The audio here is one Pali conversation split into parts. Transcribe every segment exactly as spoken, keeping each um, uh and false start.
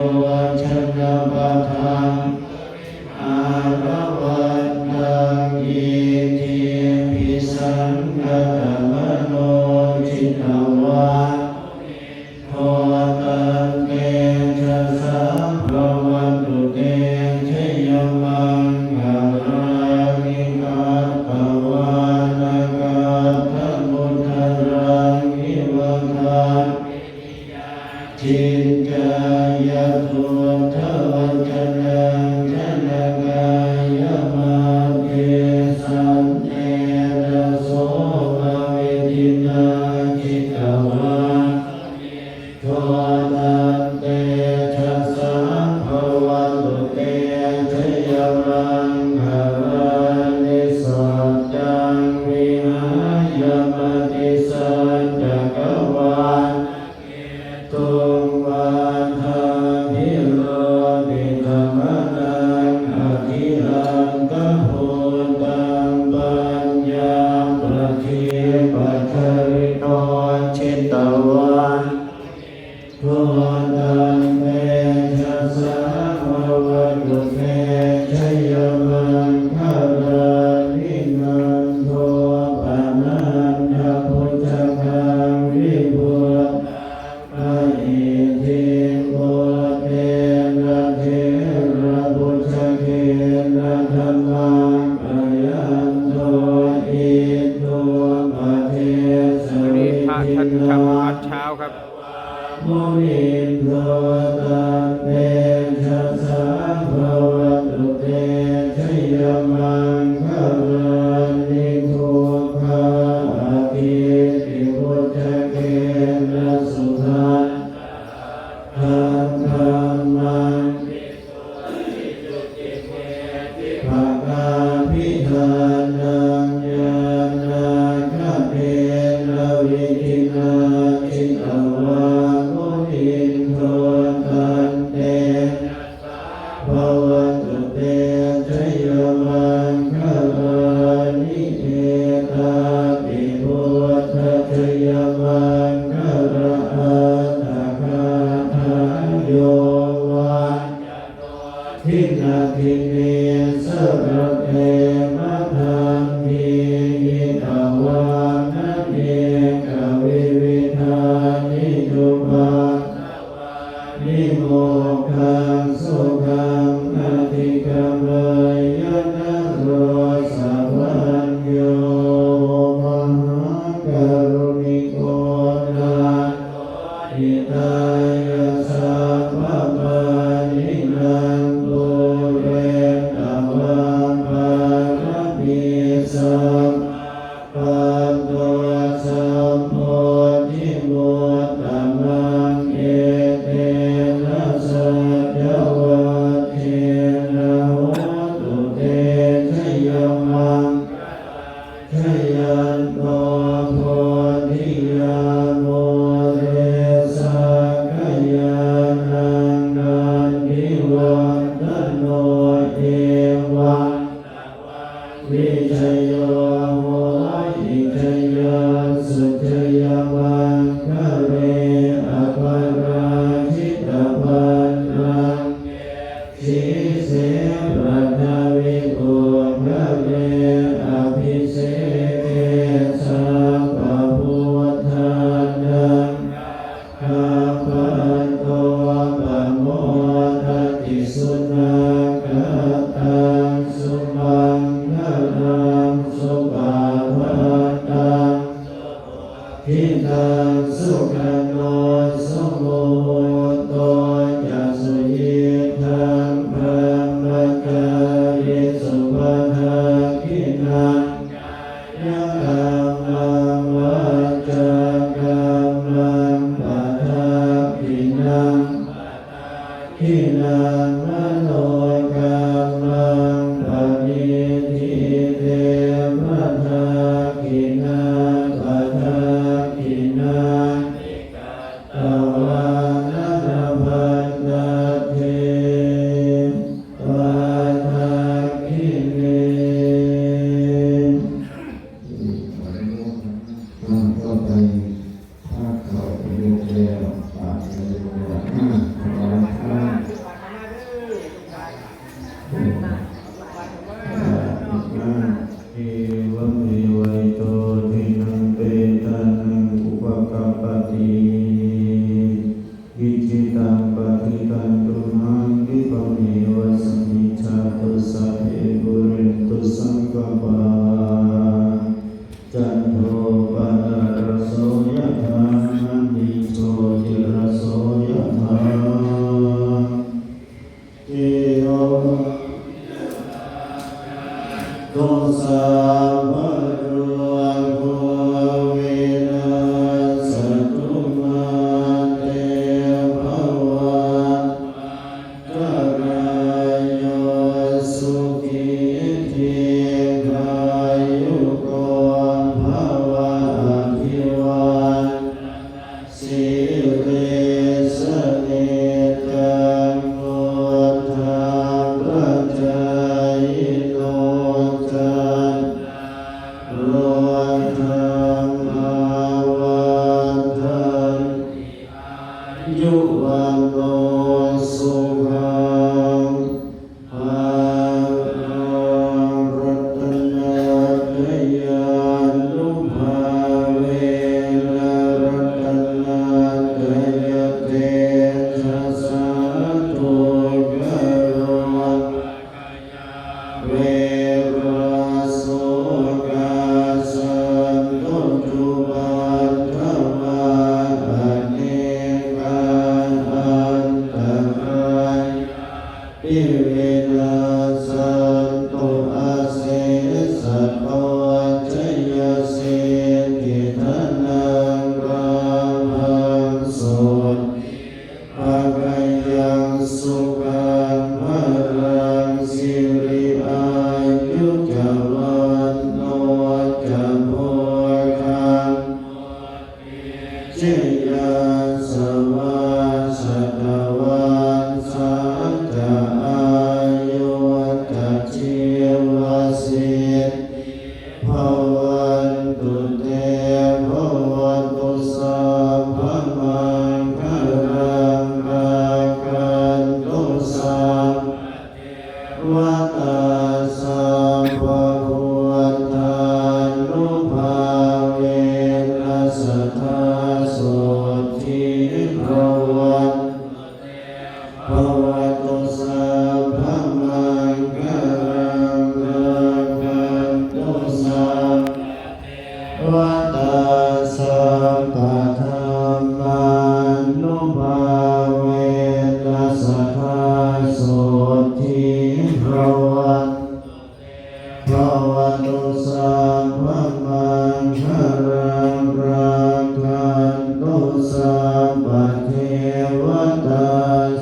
janapathaṅgumāravantaṃ iddhībhisaṅkhatamano jitavā ndo taṃ tejasā bhavatu te jayamaṅgalāni. Katvāna kaṭṭhamudaraṃ iva gabbhinīyā ciñcāya duṭṭhavacanaṃ janakāyamajjhe santena somavidhinā jitavā ndo taṃ tejasā bhavatu te jayamaṅgalāni. Saccaṃ vihāya matisaccakavādaketuṃ vādābhiropitamanaṃ atiandhabhūtaṃ paññāpadīpajalito jitavā ndo taṃ tejasā bhavatu te jayamaṅgalāni. Nandopanandabhujagaṃ vibudhaṃ mahiddhiṃ puttena therabhujagena damāpayanto วันนี้พระท่านทำวัดเช้าครับ iddhūpadesavidhinā munindro taṃ tejasā bhavatu te jayamaṅgalāni. Duggāhadiṭṭhibhujagena sudaṭṭhahatthaṃ brahmaṃ visuddhijutimiddhibakābhidhānaṃ ñāṇāgadena vidhinā jitavā munindo taṃ tejasā bhavatu te jayamaṅgalāni. Etāpi buddhajayamaṅgalaaṭṭhagāthā yo vācano dinadine sarate matandī hitvānanekavividhāni cupaddavāni mokkhaṃ sukhaṃ adhigameyya naro sapañño. Mahākāruṇiko nātho hitāya sabbapāṇinaṃ pūretvā pāramī sabbā patto sambodhimuttamaṃ etena saccavajjena hotu te jayamaṅgalaṃ. Jayanto bodhiyā mūle sakyānaṃ nandivaḍḍhano evaṃ tvaṃ vijayo hohi jayassu jayamaṅgale aparājitapallaṅke sīse paṭhavipokkhare abhiseke sabbabuddhānaṃ aggappatto pamodati. Sunakkhattaṃ sumaṅgalaṃ supabhātaṃ suhuṭṭhitaṃ sukhaṇo sumuhutto ca suyiṭṭhaṃ brahmacārisu padakkhiṇaṃ kāyakammaṃ vācākammaṃ padakkhiṇaṃ padakkhiṇaṃ manokammaṃ paṇidhī te padakkhiṇā padakkhiṇāni katvāna labhantatthe padakkhiṇe. ก็ไป พระเขาเป็นลูกแล้ว ปากเป็นลูกแล้ว อ่า ถวายทาน Dukkharogabhayā verā sokā sattu cupaddavā anekā antarāyāpi vinassantu asesato. Jayasiddhi dhanaṃ lābhaṃ sotthi bhāgyaṃ sukhaṃ balaṃ siri āyu ca vaṇṇo ca bhogaṃ vuḍḍhī ca yasavā satavassā ca āyū ca jīvasiddhī bhavantu te. Bhavatu sabbamaṅgalaṃ rakkhantu sabbadevatā sabbabuddhānubhāvena sadā sotthī bhavantu te. Bhavatu sabbamaṅgalaṃ rakkhantu sabbadevatā sabbadhammānubhāvena sadā sotthī bhavantu te. Bhavatu sabbamaṅgalaṃ rakkhantu sabbadevatā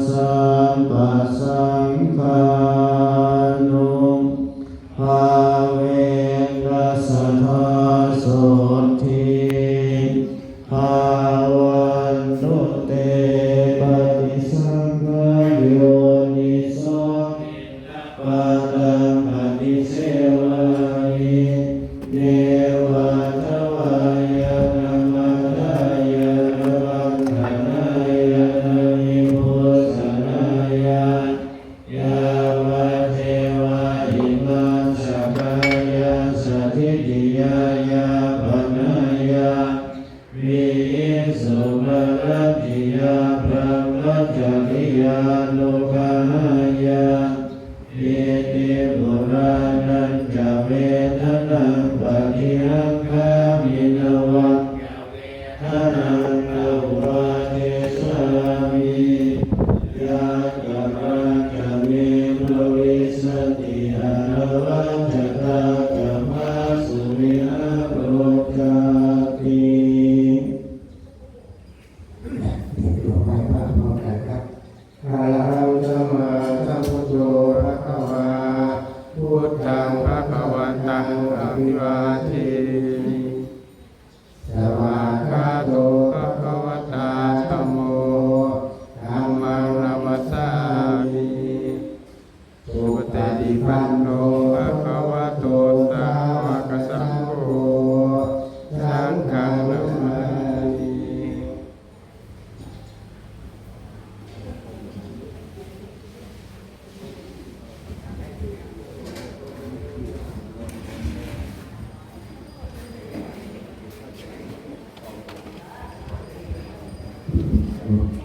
sabbasaṅghānubhāvena sadā sotthī bhavantu te. Paṭisaṅkhā yoniso piṇḍapātaṃ paṭisevāmi, neva davāya na madāya na maṇḍanāya na vibhūsanāya, yāvadeva imassa kāyassa ṭhitiyā yāpanāya vihiṃsuparatiyā brahmacariyānuggahāya, iti purāṇañca vedanaṃ paṭihaṅkhāmi navañca vedanaṃ na uppādessāmi, yattha rakkha me bhavissati anavajjatā ca phāsuvihāro cāti. ไหว้พระพร้อมกันครับ Arahaṃ sammāsambuddho bhagavā, buddhaṃ bhagavantaṃ abhivādemi. Svākkhāto bhagavatā dhammo, dhammaṃ namassāmi. Supaṭipanno bhagavato sāvakasaṅgho, saṅghaṃ namāmi. โอเค